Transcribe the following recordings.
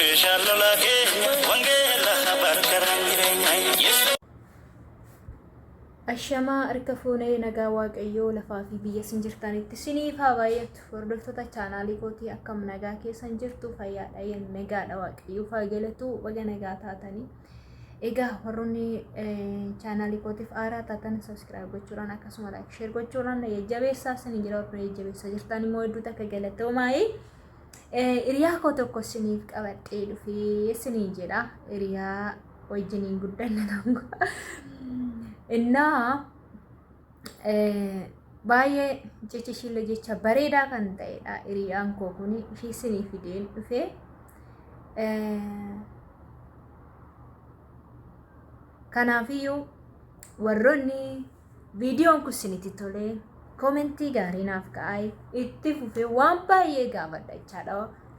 Meeshaan lolaa keenya wangeela barkaraan jireenya. Ashamaa harka fuunee nagaa Waaqayyoo lafaa fi biyya isin jirtanitti isiniif haa baay'atu. Hordoftoota chaanaalii kootii akkam nagaa keessan jirtu fayyaadha nagaadha Waaqayyoof haa galatu baga nagaa taatanii. Egaa warroonni chaanaalii kootiif haaraa taatan sabiskiraayib gochuudhaan akkasuma laayik sheer gochuudhaan na jajjabeessaa isin jira warra jajjabeessaa jirtan immoo hedduu takka galatoomaayii. Hiriyaa koo tokko isiniif qabadhee dhufee isiniin jedha. Hiriyaa wajjiniin guddanne tokko. Innaa baay'ee jecha ishiillee jecha bareedaa kan ta'edha hiriyaan koo kun ishii isinii fideen dhufee. Kanaafiyyuu warroonni viidiyoon kun isinitti tolee koomentii gaarii naaf ka'aa itti fufee waan baay'ee gaafadha jechaadha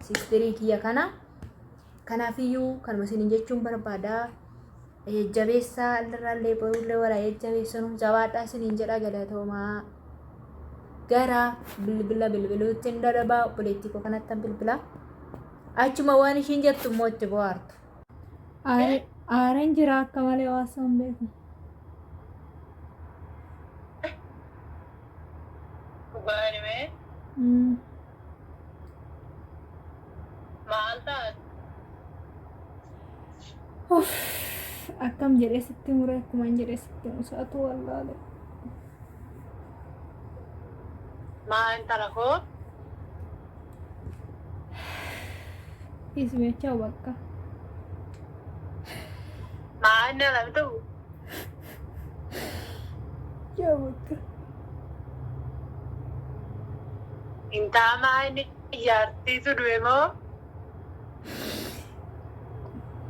sistirii kiyya kana. Kanaafiyyuu kanuma isiniin jechuun barbaada. Jajjabeessaa irraallee borullee walaa jajjabeessinu jabaadhaa isiniin jedha galatoomaa. Gara bilbila bilbiluutti hin dadhabaa obboleettii koo kanattan bilbila. Achuma waan ishiin jettu immoo itti bohaartu. Aareen jira akka malee hawaasa hin beeku. Dhugaan himee maal taate? Uff, akkam jedhee sitti muree akkuman jedhee sitti musaatu wallaale. Maa intala koo? Ismechaa bakka. Maa inni alamtu? Yaa bakka. Intaa maa inni jaartiitu du'e moo?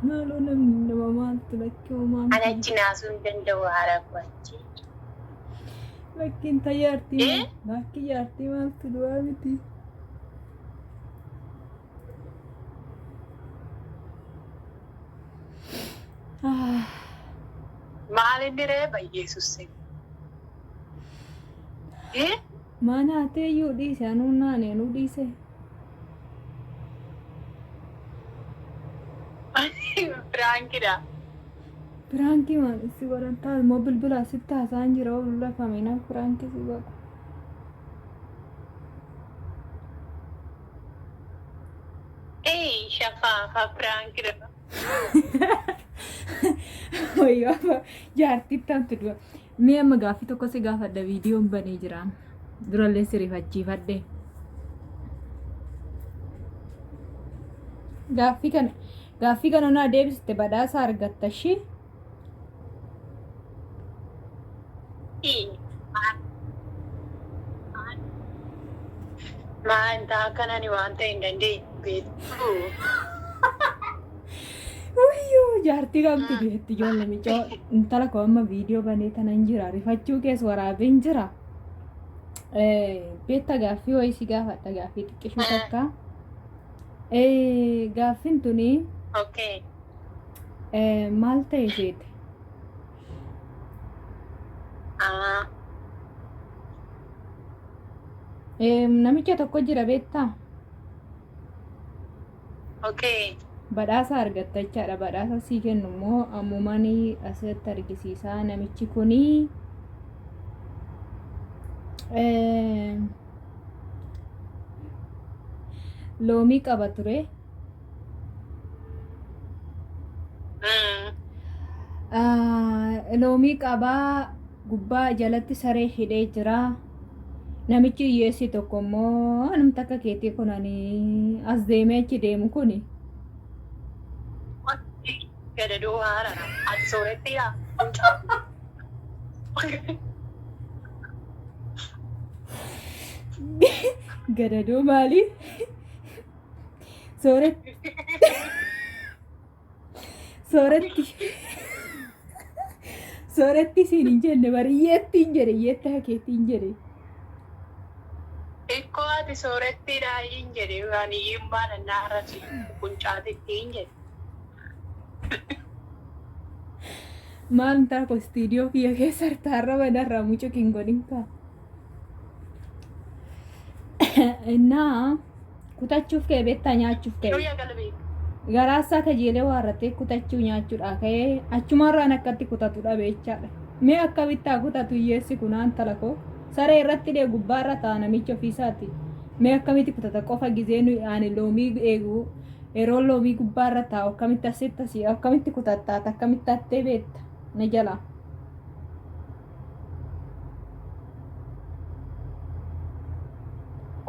Maaloo namni nama maaltu lakkii homaa Ani achi naasuu hin danda'u haadha koo achi. Lakkiin ta jaartii Eh? lakkii jaartii maaltu du'aa miti. Ah, Maal inni ree Yesuus? Eh? Maa naatee iyyuu dhiise anuu naane anuu dhiise. Piraankidha. Piraankii maal si godhan ta'a immoo bilbila sitti haasa'an jira oo lafame na piraankii si godha. Ee shafaafa piraankidha. Wayyoo amma jaartii tamtu dura. Mee amma gaaffii tokko si gaafadha viidiyoon banee jira. Durallee si rifachiifadhe. Gaaffii kana gaaffii kana naa deebiste badhaasa argatta ishii. Maa intaa akkanani waan ta'e hin dandeenye beektu. Wayyoo jaartii kamtu beekti ijoollee micoo intala koo amma viidiyoo banee tanan jira rifachuu kees waraabeen jira. Beekta gaaffii wayii si gaafadha gaaffii xiqqishuu takka. Gaaffiin tuni Okay. maal ta'e seete? Ah, Namicha tokko jira beektaa? okay. Badhaasa argatta jechaadha. Badhaasa sii kennu immoo ammumaan asirratti argisiisa. Namichi kuni loomii qaba ture. Loomii qabaa gubbaa jalatti saree hidhee jira. Namichi hiyyeessi tokko immoo anumti akka keetii kun ani as deemee achi deemu kuni. Gadadoo haara. Ati soorettiidha. Gadadoo maali? Sooretti. Sooretti. Sooretti siin hin jenne bari hiyyeetti hin jedhe hiyyeetti akka keetti hin jedhe. Ikkoo ati soorettiidha hin jedhe ani hiyyummaa nannaa irratti quncaatitti hin jedhe. Maal intaa koo istiidiyoo kiyya keessa hartaarra banarraa mucuq hin godhin kaa. Innaa kutachuuf ka'e beektaa nyaachuuf ka'e. Shuyya galbii. Garaasaa kajeelee waarratee kutachuu nyaachuudhaa ka'ee achumarraan akkatti kutatu dhabe jechaadha. Mee akkamitti haa kutatu hiyyeessi kun intala koo? Saree irratti dhee gubbaarra ta'a namichi ofiisaati. Mee akkamitti kutata qofa gizee nuyi ani loomii eegu yeroo loomii gubbaarra taa'u akkamitti asitti asii akkamitti kutattaata akkamitti hattee beekta na jalaa.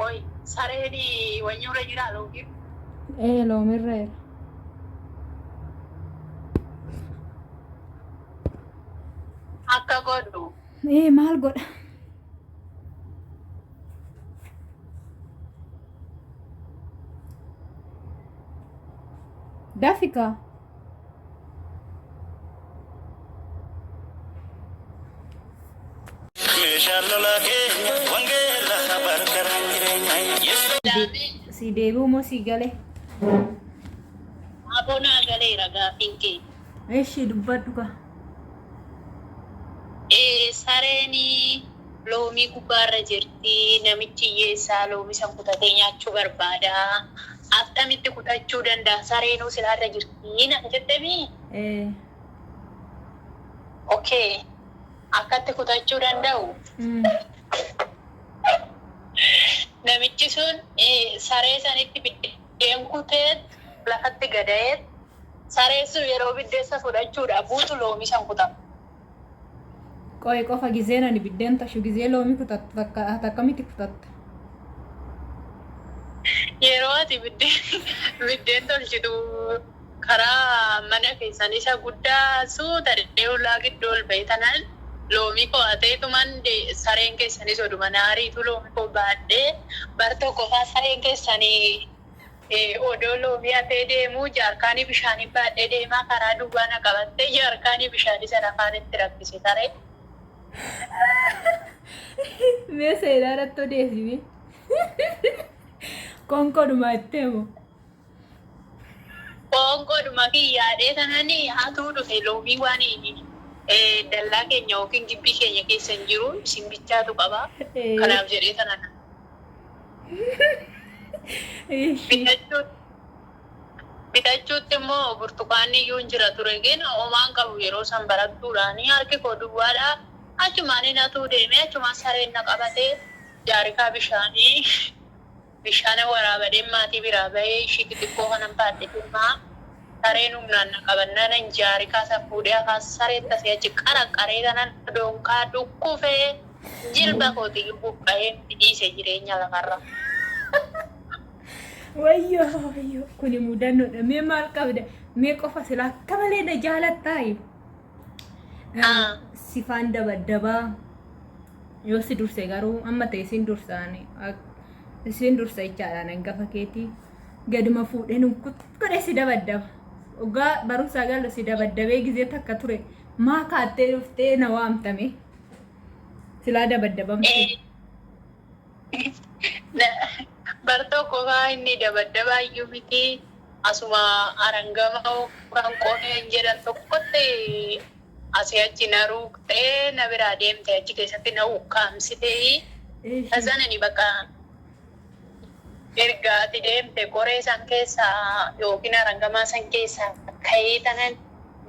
Oi, sareen wanyuura jira loomii. Ee loomirra jira. Akka godhu. Ee maal godha? Dafika. Meeshaan lolaa keenya wangeela barkaraan jireenya. Si deebi'u moo si galee? Abonaa galeera gaaffiin kee. Eshi dubbadhu ka. Sareen loomii gubbaarra jirti. Namichi hiyyeessaa loomii san kutatee nyaachuu barbaada. Akkamitti kutachuu danda'a? Sareenuu silaarra jirti naan jettemii? Ee. Okay. Akkatti kutachuu danda'u. Namichi sun saree sanitti biddeen kutee lafatti gada'ee sareen sun yeroo biddeessa fudhachuudhaaf buutu loomii san kutama. Qoy qofa gizeen ani biddeen tashu gizee loomii kutattu takka ati akkamitti kutatta? Yeroo ati biddeen tolchitu karaa mana keessan isa guddaa suuta dhedhee ulaa gidduu ol ba'e tanaan loomii koo hateetuman sareen keessanis oduma naariitu loomii koo baadhee bar tokko faa sareen keessanii odoo loomii hatee deemuu jaarkaanii bishaanii baadhee deemaa karaa duwwaa na qabattee jaarkaanii bishaanii sana afaan itti rakkise saree. Mee seenaa irratti odeessime. Konkodhuma itti himu. Qoonqoodhuma kiyyaadhee tanaan hatuu dhufe loomii waan dallaa keenya yookiin gibbii keenya keessa hin jiru isin bichaatu qaba. Kanaaf jedhee tanaan bitachuutti immoo burtukaanni iyyuu hin jira ture gin homaan qabu yeroo san barattuudhaani harki koo duwwaadha. Achumaan hin hatuu deemee achumaan sareen na qabatee jaarikaa bishaanii bishaan waraabadeen maatii biraa bahee ishii xixiqqoo kanan baadhe deemaa sareen humnaan na qabannaan jaarikaa san fuudhee afaan sareen tasee achi qaraqqaree kanan doonkaa dhukkufee jilba kootiyyuu buqqa'ee dhiise jireenya lafarra. Wayyoo wayyoo kuni mudannoodha. Mee maal qabda? Mee qofa sila akka malee na jaalattaayi. Sifaan dabaddabaa yoo si durse garuu amma ta'e isin dursaani isin dursa jechaadhaan hangafa keetii gaduma fuudhee nun godhe si dabaddaba. Oggaa barumsaa galu si dabaddabee gizee takka ture maa kaattee dhuftee na waamtame silaa dabaddabamte. Bar tokko faa inni dabaddabaa iyyuu miti asuma arangama kan qoneen jedhan tokkotti asii achi na ruuqxee na biraa deemte achi keessatti na ukkaamsitee Kazan ani bakka erga ati deemte qoree san keessaa yookiin arangamaa san keessaa ka'ee tanan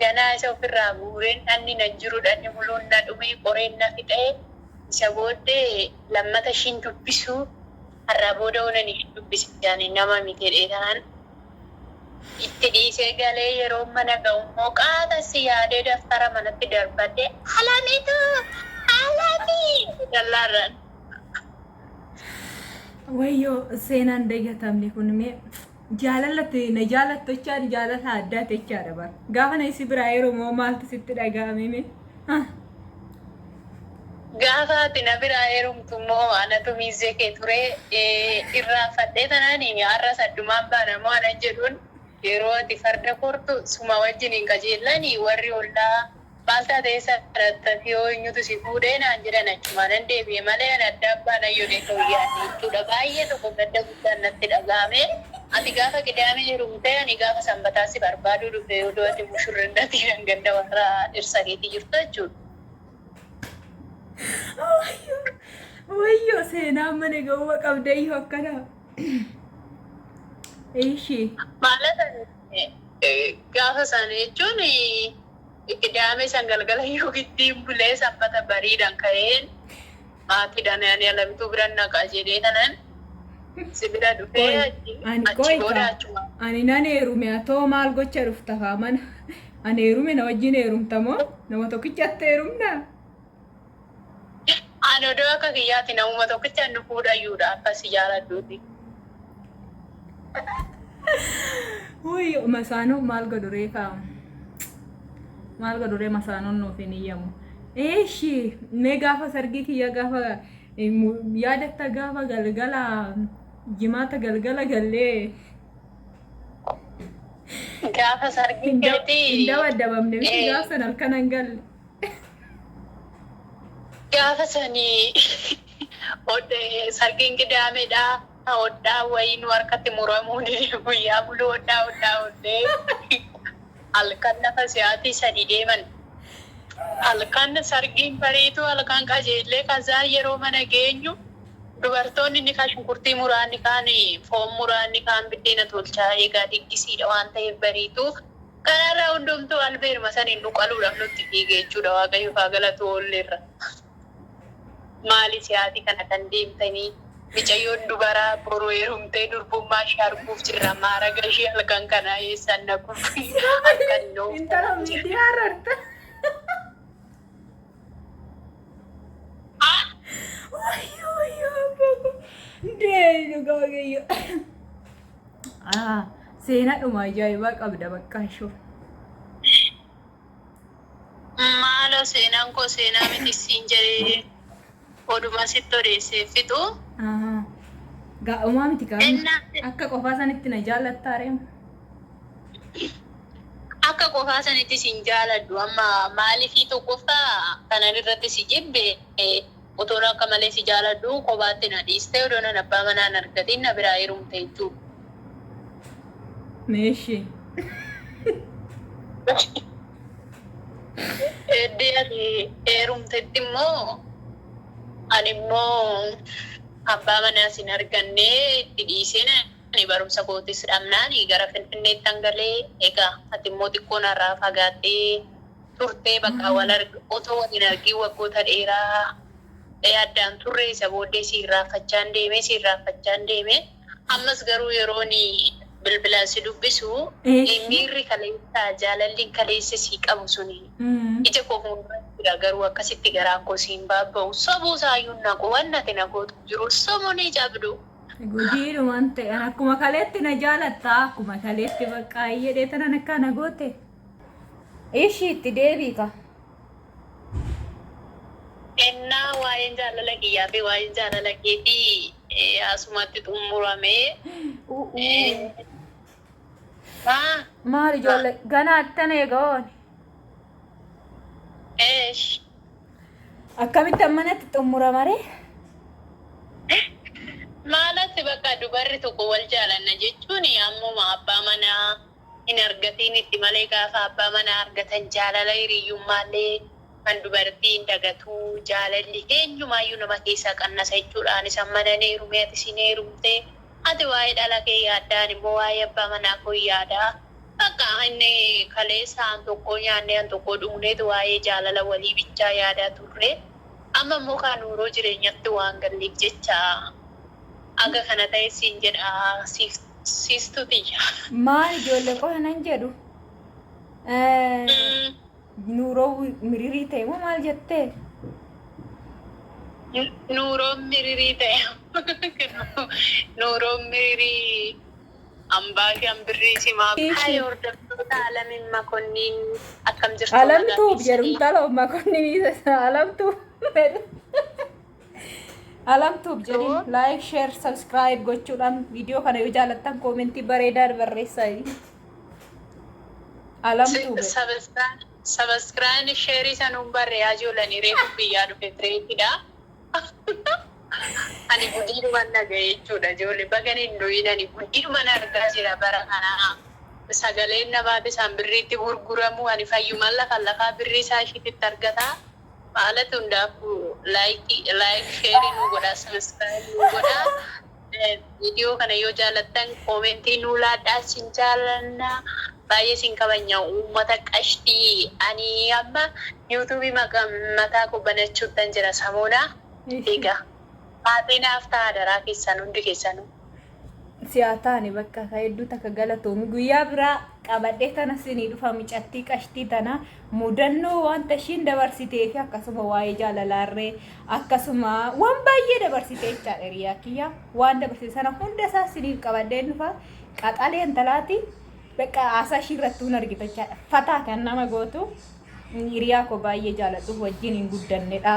ganaa isa ofirraa guureen dhanni nan jiru dhanni muluun na dhumee qoreen na fixee isa booddee lammata ishiin dubbisuu har'aa booda oolan ishiin dubbise jaani nama miti jedhee tanan itti dhiisee galee yeroo mana ga'u immoo qaata si yaadee daftara manatti darbadhee alamitu alamii dallaarraan. Wayyoo seenaan dagatamne kun mee jaalalatti na jaalattu jechaan jaalala addaa jechaadha bara. Gaafa na isi biraa yeroo moo maaltu sitti dhaga'ame mee? Gaafa ati na biraa heerumtu immoo anatu miizee kee ture irraanfadhee tanaan har'a saddumaan baana moo anan jedhuun yeroo ati farda kortu suma wajjin hin qajeellani warri ollaa maal taate eessa dhalattati yoo eenyutu si fuudhee naan jedhan achumaan nan deebi'e malee ani addaan baana iyyuu ta'uu yaadne jechuudha. Baay'ee tokko gadda guddaan natti dhaga'ame. Ati gaafa qidaamee heerumtee ani gaafa sanbataa si barbaaduu dhufe odoo ati mushurrinnatii ganda warra dhirsa keetii jirtu jechuudha. Wayyoo seenaa mana ga'uu qabda iyyuu akkana. Ishii. Maalata Gaafa sana jechuun qidaame san galgala yookiin bulee sanbata bariidhaan ka'een maatiidhaan ani Alamtuu biran naqaa jedhee kanan si bira dhufee Ani achi qoy booda kaa. achuma. Ani nan heerume, atoo maal gocha dhufta kaa mana? Ani heerume, na wajjin heerumta moo nama tokkichatti heerumna? Ani odoo akka kiyyaatti namuma tokkicha nu fuudhayyuudha akkasi jaaladhuuti. Wuy, masaanuu maal godhu ree kaa? Maal godhu ree, masaanoon nuuf hin iyyamu. Eeshi, mee gaafa sargii kiyya gaafa yaadatta, gaafa galgala jimaata galgala gallee Gaafa sargii hin keetii dabadabamne miti gaafa san halkan hin galle. Gaafa sanii sargiin qidaameedha. Hodhaa wayii nu harkatti muramuun guyyaa buluu hodhaa hodhaa hodhee halkan lafa sa'aatii 3 deeman. Halkan sargiin bariitu halkan qajeellee kazaa yeroo mana geenyu dubartoonni inni kaan shunkurtii muraa, inni kaan foon muraa, inni kaan biddeena tolchaa eegaa diggisiidha waan ta'eef bariitu. Kanarraa hundumtuu albeeruma saniin nu qaluudhaaf nutti fiige jechuudha. Waaqayyo haa galatu, oolleerra. Maali sa'aatii kana kan deemtanii? Mucayyoon dubaraa boruu heerumtee durbummaa ishee arguuf jirra. Maaraga ishee halkan kana eessaan naquuf halkan Intala miidiyaa irratti. Wayyoo wayyoo, abbaa Dee, dhugaa Waaqayyo. Seenaadhuma ajaa'ibaa qabda bakka ishoo. Maaloo, seenaan koo seenaa miti siin jedhee oduma sitti odeessee fixu. Gaa'umaa miti gaa'uma. Ennaa Akka qofaa sanitti na jaallattaa reema? Akka qofaa sanitti sin jaaladhu. Amma maaliifii, tokkoffaa kanan irratti si jibbe, otoon akka malee si jaaladhu kophaatti na dhiistee odoo nan abbaa manaa hin argatin na biraa heerumte jechuudha. Meeshii. Eddii ati heerumtetti immoo ani immoo abbaa manaa sin arganne, itti dhiiseen ani barumsa kootis dhabnaan gara Finfinneetti hangalee. Egaa ati immoo xiqqoo narraa fagaattee turtee, bakka wal otoo wal hin argin waggoota dheeraa addaan turre. Isa booddee si irraanfachaan deeme, si irraanfachaan deeme. Ammas garuu yeroon bilbilaan si dubbisu miirri kaleessaa, jaalalli kaleessa sii qabu suni ija koo fuuldura jira. Garuu akkasitti garaan koo siin baabba'u sobuu isaayyuu naqu, waan ati na gootu jiru sobuu ni cabdu. Gudiidhumaan ta'e, an akkuma kaleetti na jaalattaa, akkuma kaleetti bakka jedhee tanan akka na goote. Ishii itti deebiika. Ennaa waa'een jaalala kiyyaa fi waa'een jaalala keetii asumatti xumuramee. Maa? Maal ijoollee ganaa attana eegawoon. Eesh. Akkamitti ammanatti xumuramaree? Maalatti bakka dubarri tokko wal jaalanna jechuun ammuma abbaa manaa hin argatiin itti malee, gaafa abbaa manaa argatan jaalala hiriyyummaallee kan dubartii hin dagatuu, jaalalli eenyumaayyuu nama keessaa qannasa jechuudhaan isaan mana ni heerume, ati sin heerumte, ati waa'ee dhala kee yaaddaan immoo waa'ee abbaa manaa koo yaadaa. Bakka inni kaleessa an tokko nyaannee an tokko dhugneetu waa'ee jaalala walii bichaa yaadaa turre. Amma immoo kan yeroo jireenyatti waan galleef jecha aga kana ta'e siin jedha, siistu tiyya. Maal ijoollee qofa nan jedhu. Nuuroo miririi ta'e moo maal jettee? Nuuroon miririi ta'e. Nuuroon miririi hambaa fi hambirrii simaa. Hayi, hordoftoota Alamiin Makonniin, akkam jirtu? Alamtuuf jedhu, intala Makonniin Alamtuuf jedhu. Alamtuuf jedhin, like, share, subscribe gochuudhaan viidiyoo kana yoo jaalattan koomentii bareedaa barreessaa. Alamtuuf. Subscribe, share sanuun barreeyaa ijoolanii reefu biyyaa dhufe tireetidha. Ani gudiidhuman dhagaye jechuudha ijoollee, bagan hin du'in, ani gudiidhuman argaa jira bara kana. Sagaleen namaati isaan birriitti gurguramu, ani fayyuman lafa lafaa birrii isaa ishiitti argata. Maalatu hundaafuu like, like, share nu godhaa, subscribe nu godhaa. Viidiyoo kana yoo jaallattan koomentii nuu laadhaa, sin jaallanna. Baay'ee sin kabajna, uummata qashtii. Ani amma yuutuubii mataa koo banachuuttan jira samoona. Egaa maatii naaf ta'a daraa keessan hundi keessanuu. Siyaa taane, bakka ka hedduu takka galatoomi. Guyyaa biraa qabadhee tana sinii dhufa. Micattii qashtii tana mudannoo wanta ishiin dabarsitee fi akkasuma waa'ee jaalalaarree akkasuma waan baay'ee dabarsitee jechaadha, hiriyaa kiyya waan dabarsite sana hunda isaa siniif qabadhee dhufa. Qaxalee intalaati, bakka haasaa ishii irratti hun argita jechaadha. Fataa kan nama gootu, hiriyaa koo baay'ee jaaladhuuf wajjin hin guddannedha.